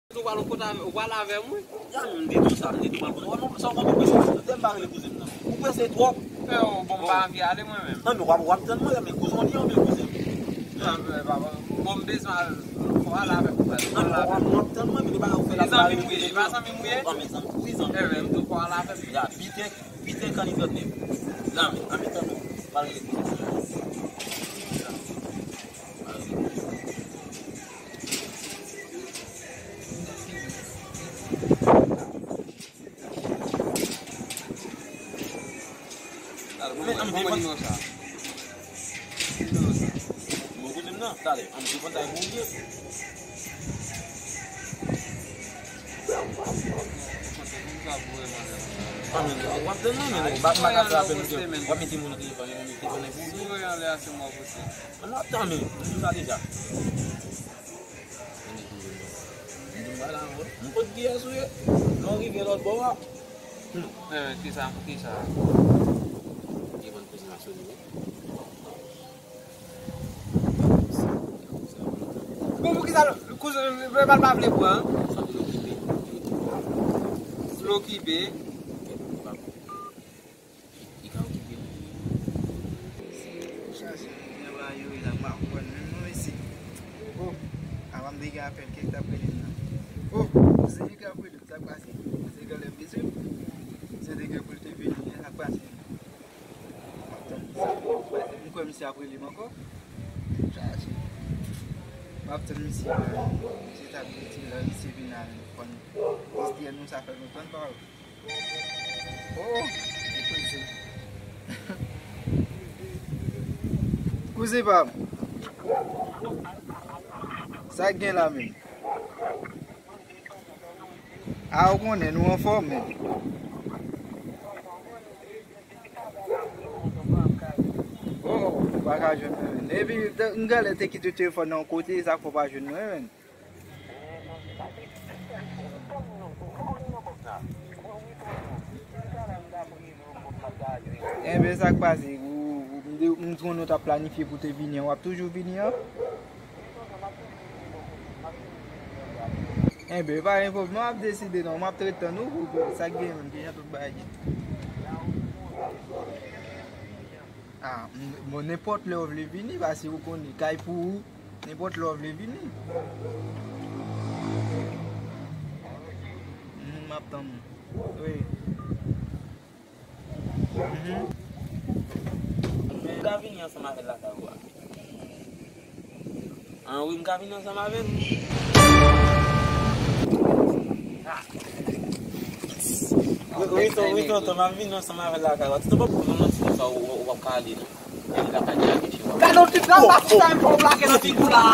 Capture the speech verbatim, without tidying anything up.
Ou pral yon kote avè, ou pral avè m, wi. Ya, m di tou sa, m di tou pral kote. Ou sa w konn ou prese, m pa rele kouzen m nan. Ou prese twòp. Frè, bon, m pa anvi ale mwen menm. Non, men w ap, w ap tann mwen, men kouzen w di anpil kouzen. Bon, m bezwen al, fò w al avè m, frè. Non, men w ap, w ap tann mwen, men nou pa ka fè la. Zanmi m wi, e pa zanmi m wi. Bon, men zanmi, wi, zanmi. Enben, m tou fò w al avè m. Ya, piten, piten kan li trannèf. La, men, an mitan nou, pa rele kouzen. Men, an, men, nimewo sa. Nimewo sa. Bon, kote m nan? Talè. An, m te konn sa pou wè, man. An, men, w ap tann mwen, men, w ap, w ap mete moun nan telefòn, men, mete moun nan telefòn. Si w voye anlè a, se mwen poste. An, w ap tann, men, m di w sa deja. M di, m pa la ankò. M kot G S ou ye? Lè w rive lòt bò a. Hmm. Eh, kisa, kisa? Li vann kouzen masoni, wi. Bon, poukisa kouzen, Veval pa vle pran? L okipe. Li ka okipe w. Si ou chache moun nan ba yo, e la m pa konprann menm non, mesye. Oh, avan m te gen apèl, kèk t ap rele m nan. Oh, se li k ap rele m, sa k pase? Se genlè m bezwen. Se te gen pou l te vini, sa k pase? M ap tann misye. M kwè misye ap rele m ankò. Chache. M ap tann misye. Misye t ap di lè misye vini a, fò n distrè nou, sa fè lontan n pa wè. Oh, kouzen. Kouzen pa m. Sa k gen la menm? A, ou konnen, nou anfòm menm. Oh, ou pa ka jwenn mwen menm. Epi, m genlè te kite telefòn nan yon kote, sa k fè w pa jwenn mwen menm. Enben, sa k pase? Ou, ou, m te, m te konnen w t ap planifye pou te vini an, w ap toujou vini an? Enben, pa gen pwoblèm, m ap deside non, m ap ret tann ou, ou, sa k gen menm, kijan tout bagay ye? Ah, m, bon, nenpòt lè w vle vini, paske ou konnen, kay pou ou. Nenpòt lè w vle vini. Mm, m ap tann ou. Wi. Mhm. M ka vini ansanm avè l lakay ou a? Ah, wi, m ka vini ansanm avè l. Wi, wi, ton, wi, tonton, m ap vini ansanm avè l lakay ou a. Tonton, pa pou nou nan ti konsa, ou, ou, ou p ap ka ale, non. Gade yon ti dram pa sou sa, m fè w plake nan figi w la.